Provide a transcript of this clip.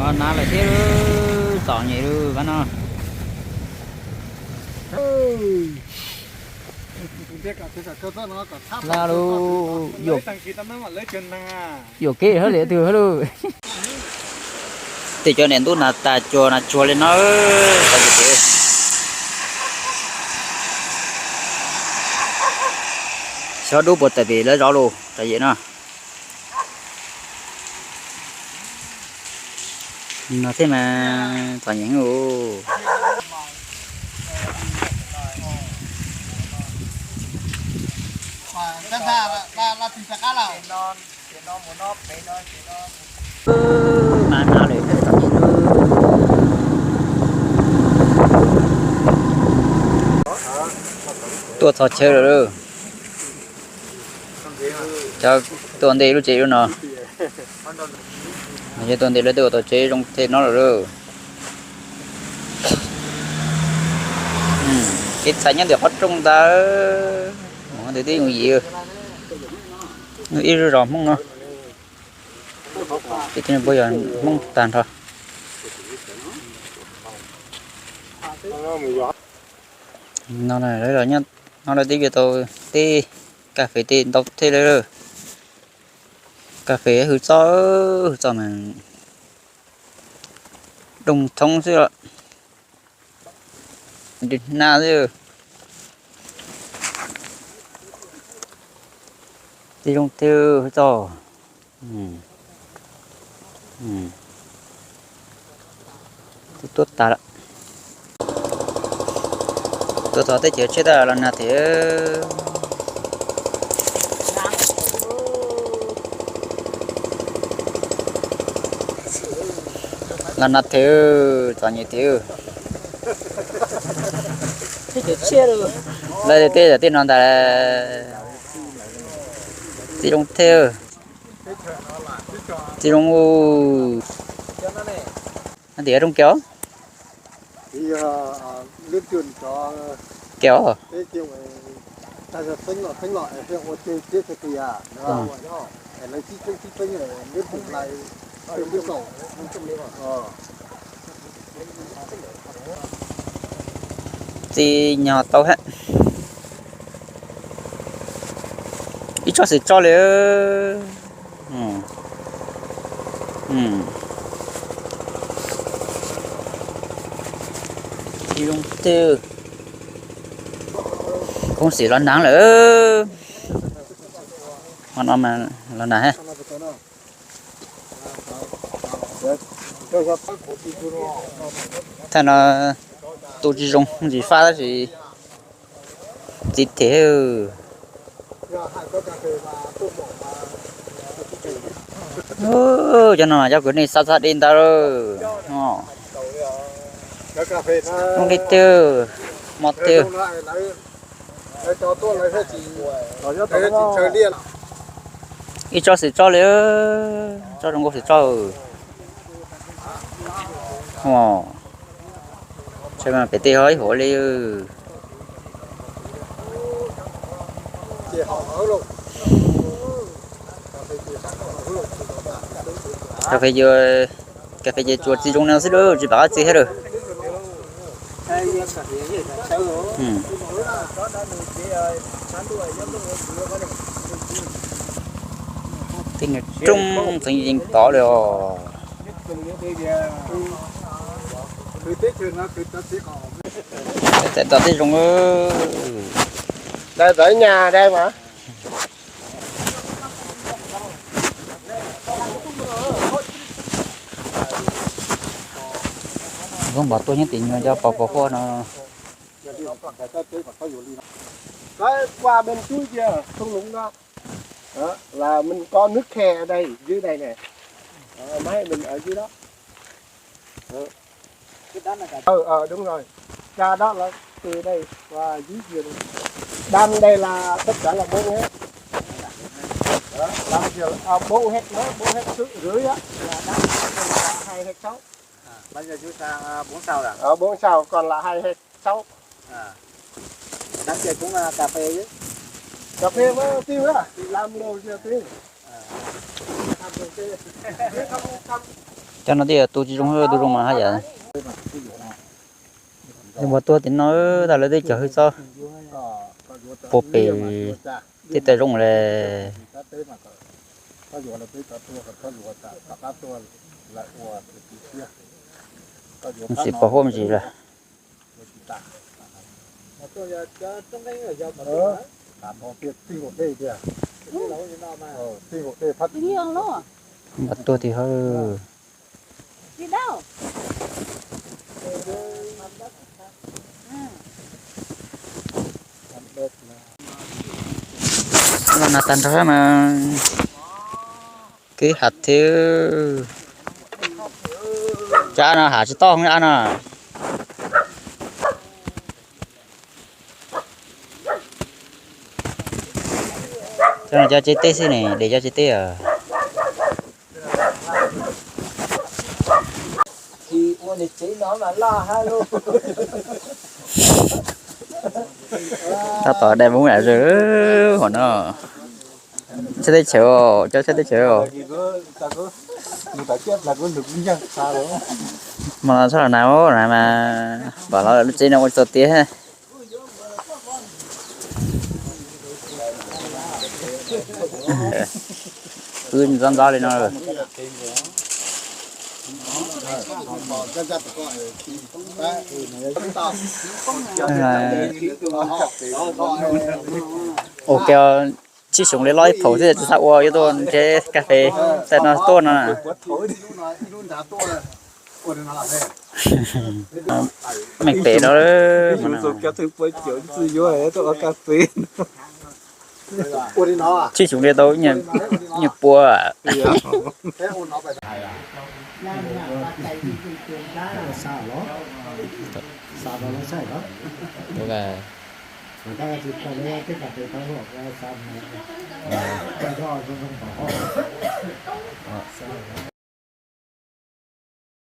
Nab lawm thiab, txom nyem lawm pab no. Laj lub yuam kev hab liam twg hab lawm. Tej cov niam ntuj nas tas cuag nas tsuag li no. Xyov dub puas tawm pem lawv zov lus tso yem no. No thiab mas txom nyem heev. Tuaj txog chaw lawm. Cov tuaj nte lub tsev lub no, yog tuaj nte lawv twb ua tau tsev zoo thiab no lawm. Kev txhais nyob ntawm qhov rooj ntawd, mus ntawd twb yooj yim. Ib zos Hmoob no, ces puab yog Hmoob tag nrho. No lawv twb yuav tau tej kas fes tej ntau thiab lawm. Kas fes hwj txoj, hwj txoj mas doog thoob xwb, hnab xwb. Tsis zoo twg hwj txoj. Tuaj tas lawm. Tuaj txog teb chaws tshiab tag los nag thiab. Los nag thiab, txom nyem thiab. Lawv tej yam tej no ntag, tsis zoo thiab. Tsis zoo. Tias zoo kiag. Kiag. Txiv nyog tau hab. Ib tsob xwm tso li. Tsis zoo twg. Koob xim los nag lawm. Hmo no mas los nag hab. Thaj no tu tsis zoo ntsis fab tab sis txiv them. Cov no mas cov kwv nej xav xav deb ntawd. Zoo li twg, hmo twg. Ib tsob xwm tso li, tsob zoo nkauj xwm tso. Pem tej ho ib huam li. Kas fes, kas fes ces tsuas txiv zoo no xwb lawm, tsis pom qab txiv thiab lawm. Tej niag rooj txeev yees tod li os. Txais tau tej zoo. Dai txawv nyas dai mas. Zoo npam tuaj nyob tim nyuag cov pos pos huab no. Qua bên trước kia, thung lũng đó. Đó, là mình có nước khe ở đây, dưới đây nè. Đó, máy mình ở dưới đó. Đó. Ờ, ờ, đúng rồi. Ra đó là từ đây qua dưới kia luôn. Đâm đây là tất cả là bốn héc. Đó, đâm kia là, à, bốn héc đó, bốn héc rưỡi á. Là đâm là hai héc sáu. À, bây giờ chúng ta, à, bốn sao rồi. Ờ, bốn sao, còn lại hai héc sáu. À. Đám kia cũng, à, cà phê chứ. Cà phê với tiêu á, thì làm đồ kia tiêu. À. Làm đồ kia. Chứ không, không. Cov no twb yog tu tsis zoo, tu zoo mas haj yam. Npua tuag tim no, tas lawv twb cog hwj txob puag pem tej taw zoo lawm. Tsis pom huaj me ntsis lawm. Npua tuag tim hauv. Los nag tag nrho mas kwv hav thiab. Cov av no hav tsis toj, av no. Cov no cov tsev teb xwb ne, de cov tsev teb os. Tab tom dai mus lam zws hov no. Tshaj teb chaws, cov tshaj teb chaws. Mas los txhob los nag, nag mas pom los lub tsev no ua txog tiag. Wb ntxob ntxob li no. Ua ke, tsib xyoos li los ib phaum xwb tsis txhob ua, yuav tuaj nrhiav kas fes, tam no tuaj no. Meej pem no. Tsib xyoos li tau nyuag pua.